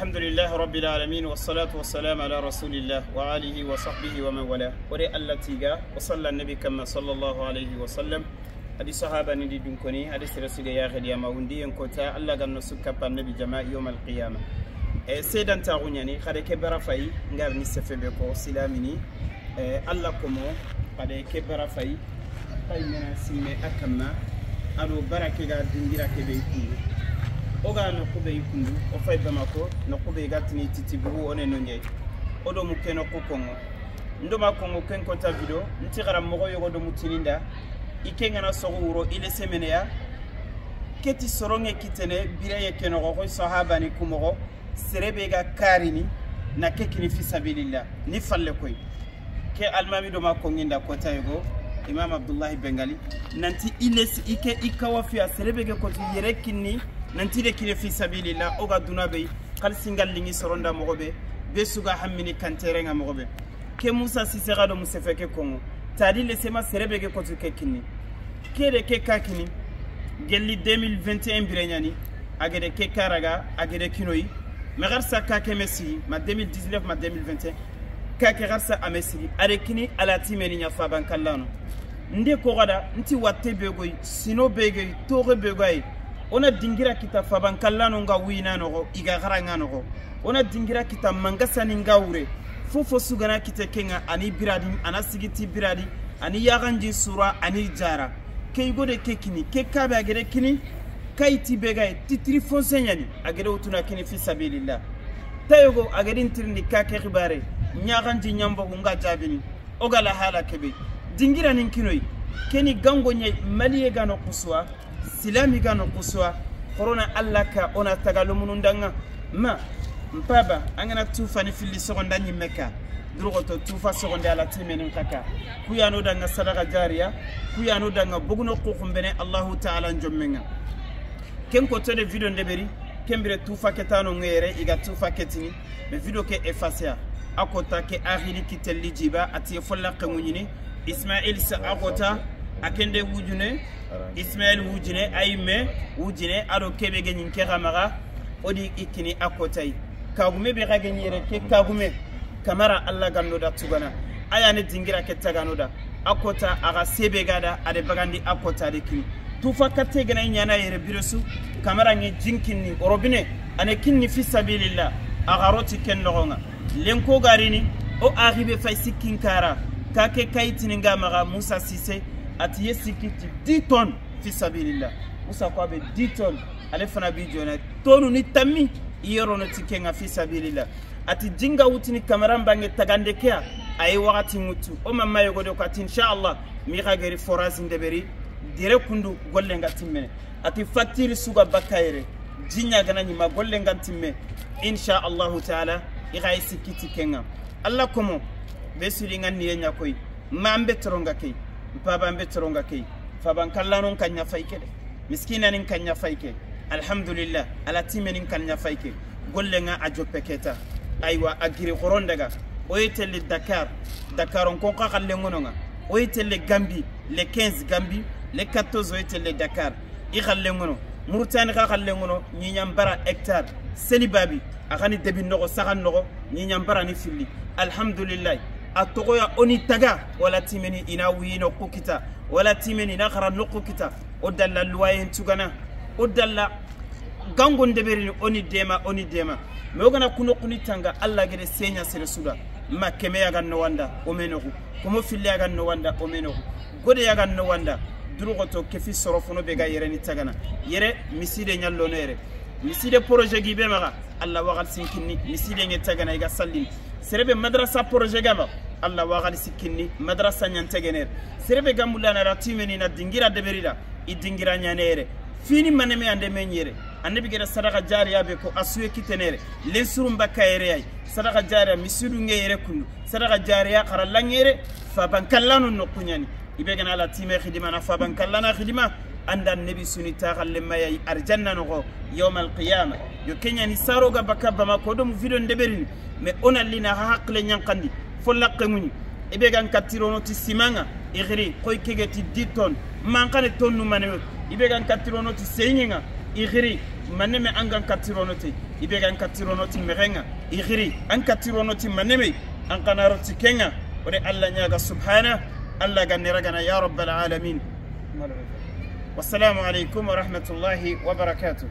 Alhamdulillah rabbil alamin wassalatu wassalamu ala rasulillah wa alihi wa sahbihi wa man wala. Ore Allah tiga wa salla nabi kama sallallahu alayhi wa sallam. Hadi sahaba ni dun koni hadi sirasiga ya khadiya ma wundi en kota Allah ganno sukka pa nabi jama'a yawm al qiyamah. E sedan ta gunyani khade ke bara fay ngar ni sefebe ko silamini Allah komo khade ke bara fay fay mena simme akamma ado barake ga dingira ke be kundu oga no kube kundu o fay bamako no kube gatini titibu one no nyai odo mu keno ko kongo ndoma kongo ken ko ta video nti garam mo yogo do mutininda ike ngana sogo wuro ile semene ya keti soronge kitene biraye keno ko sahaba ni kumogo serebe ga karini na kekini fi sabilillah ni falle koy ke almami do ma konginda ko tayogo Imam Abdullah Bengali nanti ile ike ikawafi serebe ga ko yerekini nanti de kine fi sabilillah oga duna be kal singal lingi soronda mogobe be suga hammini kantere nga mogobe ke Musa Sisera do musefeke kongo tadi le sema serebe ke ko kekini kede ke kakini gelli 2021 birenyani agede ke karaga agede kinoyi me garsa kake messi ma 2019 ma 2021 kake garsa amesi arekini ala timeni nya faban kallano nde ko gada nti watte begoy sino begoy tore begoy ona dingira kita faban kallano nga wina no iga garanga no ona dingira kita mangasani nga wure fofo sugana kita kenga ani biradi ana sigiti biradi ani yaganji sura ani jara ke gode kekini ke kabe agere kini kaiti begay titri fonsenyani agere utuna kini fi sabilillah tayogo agere ntirndi kake khibare nyaganji nyambogu nga jabini ogala hala kebe dingira nin kinoy keni gango nyai maliye gano kuswa silami gano kuswa corona alla ka ona tagalo munundanga ma mpaba angana tufa ni filli sogonda nyimmeka duroto tufa sogonda ala timenin kaka kuyano danga sadaka jariya kuyano danga buguno kukumbene Allahu ta'ala njommenga ken ko tode video ndeberi kembire tufa ketano ngere iga tufa ketini me video ke effacer akota ke ahili kitelli jiba ati folla qangunyini Ismail sa akota akende wujune Ismail wujune ayme wujune ado kebe genyin ke ramara odi ikini akotai kagume be gagenyere ke kagume kamara Allah ganno da tugana ayane dingira ke tagano da akota aga sebe gada ade bagandi akota de kini tufa katte gana nyana yere birosu kamara ngi jinkinni orobine ane kinni fi sabilillah agaroti ken nogonga lenko garini o arrive fay sikkin kara kake kayitini ngamaga Musa Sise ati yesikiti 10 tonnes fi sabilillah Musa ko be 10 tonnes ale fana bi jona tonu ni tammi yero no tikenga fi sabilillah ati jinga wutini kamara bange tagande kea ay wakati mutu o mamma yogo de ko ati inshallah mi gageri forage ndeberi dire kundu golle nga timmene ati facture suga bakayre jinya gana nyima golle nga timme insha Allah taala iray sikiti kenga Allah komo be suri ngan ni nya koy mambe toronga kay mpaba mbe toronga kay faban kallanon kanya fayke de miskina nin kanya fayke alhamdulillah ala timenin kanya fayke golle nga ajo peketa aywa agiri qorondaga oyetelle Dakar Dakar on kon xalle ngononga oyetelle Gambie le 15 Gambie le 14 oyetelle Dakar i xalle ngono Mauritanie xa xalle ngono ñi ñambara hectare seli babi axani debi noxo saxan noxo ñi ñambara ni filli alhamdulillah a togoya oni taga wala timeni ina wino kukita wala timeni ina xara no kukita o dalla luwayen tugana o dalla gango ndeberini oni dema oni dema me ogana kuno kuni tanga Allah gede senya sere suda ma keme yaga no wanda o menoku komo filli yaga no wanda o menoku gode yaga no wanda durugoto kefi sorofono be ga yereni tagana yere miside nyallo no yere miside projet gi be maga Allah wagal sinkinni miside nge tagana iga sallin serebe madrasa projet gama Allah wagal sinkinni madrasa nyantegener serebe gamulana ratimeni na dingira deberida i dingira nyanere fini maneme ande menyere annabi geda sadaka jariya be ko asuwe kitenere lensurum bakayere ay sadaka jariya misidu ngere kundu sadaka jariya qaralangere fa bankallanu no kunyani ibe gana ala time khidima na fa bankallana khidima anda nabi sunita khalle may arjanna no yawm alqiyama yo kenya ni saroga bakaba ma ko dum video ndeberini mais onalina haqqle nyankandi fo laqqe nguni ibe gan katirono ti simanga igri koy kegeti 10 tonnes mankane tonnu maneme ibe gan katirono ti seyinga igri maneme angan katirono ti Ibe gan katirono timmerenga igiri an katirono timmaneme an kanaro tikenga ode alla nyaga subhana alla ganiragana ya rabbal alamin. Wassalamu alaikum wa rahmatullahi wa barakatuh.